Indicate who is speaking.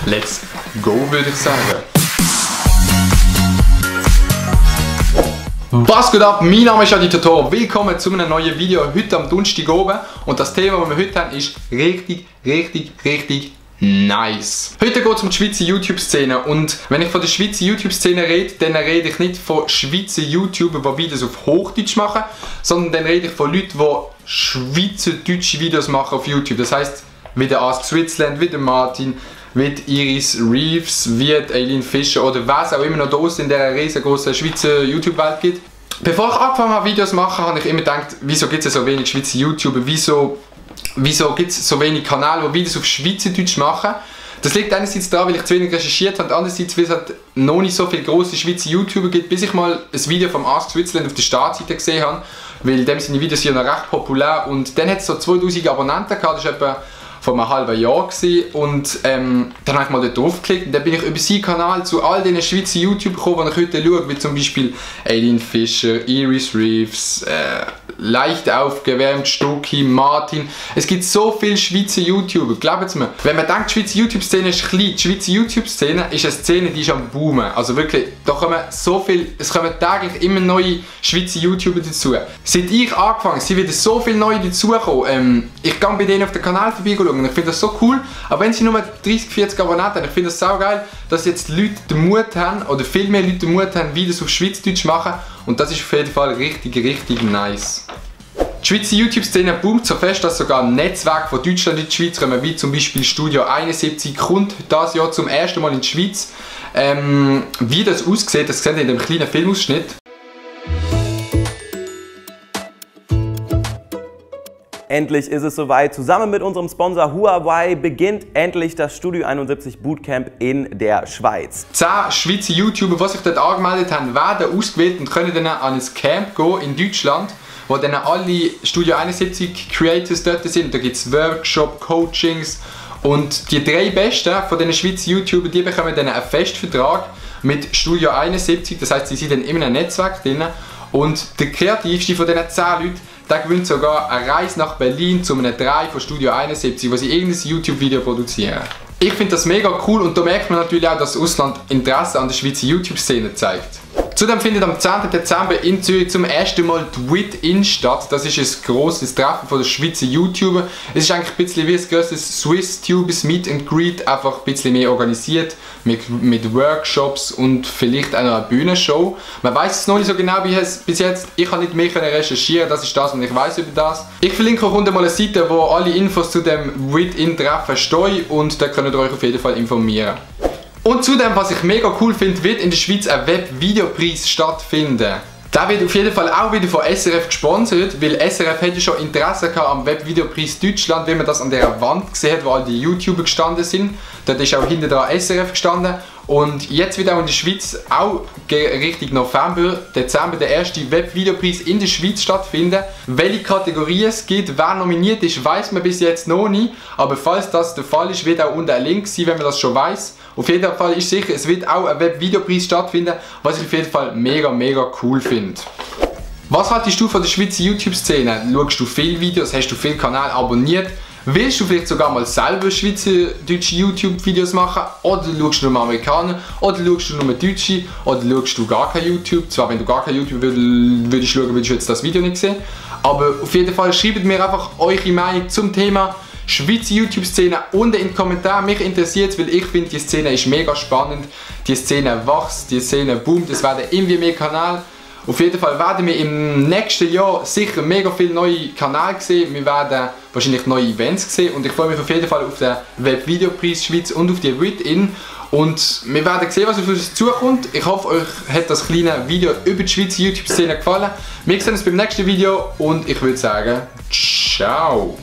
Speaker 1: Let's go, würde ich sagen. Was geht ab? Mein Name ist Adi Totoro. Willkommen zu einem neuen Video heute am Donnerstag oben. Und das Thema, das wir heute haben, ist richtig nice. Heute geht es um die Schweizer YouTube-Szene. Und wenn ich von der Schweizer YouTube-Szene rede, dann rede ich nicht von Schweizer YouTubern, die Videos auf Hochdeutsch machen, sondern dann rede ich von Leuten, die schweizerdeutsche Videos machen auf YouTube. Das heisst, wie der Ask Switzerland, wie der Martin, wie Iris Reeves, wie Eileen Fischer oder was auch immer noch da in dieser riesengroßen Schweizer YouTube-Welt gibt. Bevor ich angefangen habe, Videos zu machen, habe ich immer gedacht, wieso gibt es so wenig Schweizer YouTuber, wieso gibt es so wenig Kanäle, die Videos auf Schweizerdeutsch machen. Das liegt einerseits daran, weil ich zu wenig recherchiert habe, und andererseits, weil es halt noch nicht so viele grosse Schweizer YouTuber gibt, bis ich mal ein Video vom Ask Switzerland auf der Startseite gesehen habe, weil dem seine Videos hier noch recht populär und dann hat es so 2000 Abonnenten gehabt, das war etwa vor einem halben Jahr gewesen. Und dann habe ich mal dort draufgeklickt und dann bin ich über seinen Kanal zu all diesen Schweizer YouTuber gekommen, die ich heute schaue, wie zum Beispiel Eileen Fischer, Iris Reeves, leicht aufgewärmt, Stucki, Martin. Es gibt so viele Schweizer YouTuber, glaubt mir. Wenn man denkt, die Schweizer YouTube-Szene ist klein, die Schweizer YouTube-Szene ist eine Szene, die ist am boomen. Also wirklich, da kommen so viel, es kommen täglich immer neue Schweizer YouTuber dazu. Seit ich angefangen sind wieder so viele neue dazugekommen. Ich gehe bei denen auf den Kanal vorbeischauen und ich finde das so cool. Aber wenn sie nur 30, 40 Abonnenten haben, ich finde das sau geil, dass jetzt Leute den Mut haben, oder viel mehr Leute den Mut haben, Videos auf Schweizerdeutsch machen. Und das ist auf jeden Fall richtig nice. Die Schweizer YouTube-Szene boomt so fest, dass sogar ein Netzwerk von Deutschland in die Schweiz kommen, wie zum Beispiel Studio 71 kommt dieses Jahr zum ersten Mal in die Schweiz. Wie das aussieht, das seht ihr in dem kleinen Filmausschnitt.
Speaker 2: Endlich ist es soweit. Zusammen mit unserem Sponsor Huawei beginnt endlich das Studio 71 Bootcamp in der Schweiz.
Speaker 1: 10 Schweizer YouTuber, die sich dort angemeldet haben, werden ausgewählt und können dann an ein Camp gehen in Deutschland, wo dann alle Studio 71 Creators dort sind. Da gibt es Workshops, Coachings und die 3 Besten von den Schweizer YouTuber, die bekommen dann einen Festvertrag mit Studio 71. Das heisst, sie sind dann in einem Netzwerk drin und der kreativste von diesen 10 Leuten, der gewinnt sogar eine Reise nach Berlin zu einem Dreh von Studio 71, wo sie irgendein YouTube-Video produzieren. Ich finde das mega cool und da merkt man natürlich auch, dass das Ausland Interesse an der Schweizer YouTube-Szene zeigt. Zudem findet am 10. Dezember in Zürich zum ersten Mal die WIT-In statt. Das ist ein grosses Treffen von den Schweizer YouTuber. Es ist eigentlich ein bisschen wie ein grosses Swiss-Tubers Meet and Greet, einfach ein bisschen mehr organisiert, mit Workshops und vielleicht auch noch eine Bühnenshow. Man weiß es noch nicht so genau bis jetzt. Ich habe nicht mehr recherchieren, das ist das, was ich weiß über das. Ich verlinke euch unten mal eine Seite, wo alle Infos zu dem WIT-In-Treffen stehen und da könnt ihr euch auf jeden Fall informieren. Und zudem, was ich mega cool finde, wird in der Schweiz ein Webvideopreis stattfinden. Der wird auf jeden Fall auch wieder von SRF gesponsert, weil SRF hätte schon Interesse gehabt am Webvideopreis Deutschland, wie man das an dieser Wand gesehen hat, wo all die YouTuber gestanden sind. Dort ist auch hinter dran SRF gestanden. Und jetzt wird auch in der Schweiz, auch Richtung November, Dezember, der erste Webvideopreis in der Schweiz stattfinden. Welche Kategorien es gibt, wer nominiert ist, weiß man bis jetzt noch nicht. Aber falls das der Fall ist, wird auch unten ein Link sein, wenn man das schon weiß. Auf jeden Fall ist sicher, es wird auch ein Webvideopreis stattfinden, was ich auf jeden Fall mega cool finde. Was haltest du von der Schweizer YouTube-Szene? Schaust du viele Videos? Hast du viele Kanäle abonniert? Willst du vielleicht sogar mal selber schweizerdeutsche YouTube-Videos machen? Oder schaust du nur Amerikaner? Oder schaust du nur Deutsche? Oder schaust du gar kein YouTube? Zwar, wenn du gar kein YouTube würdest schauen, würdest du jetzt das Video nicht sehen. Aber auf jeden Fall schreibt mir einfach eure Meinung zum Thema Schweizer YouTube-Szene unten in den Kommentaren. Mich interessiert es, weil ich finde, die Szene ist mega spannend. Die Szene wächst, die Szene boomt, es werden irgendwie mehr Kanäle. Auf jeden Fall werden wir im nächsten Jahr sicher mega viele neue Kanäle sehen. Wir werden wahrscheinlich neue Events sehen und ich freue mich auf jeden Fall auf den Webvideopreis Schweiz und auf die WIT-In. Und wir werden sehen, was auf uns zukommt. Ich hoffe, euch hat das kleine Video über die Schweizer YouTube-Szene gefallen. Wir sehen uns beim nächsten Video und ich würde sagen, ciao!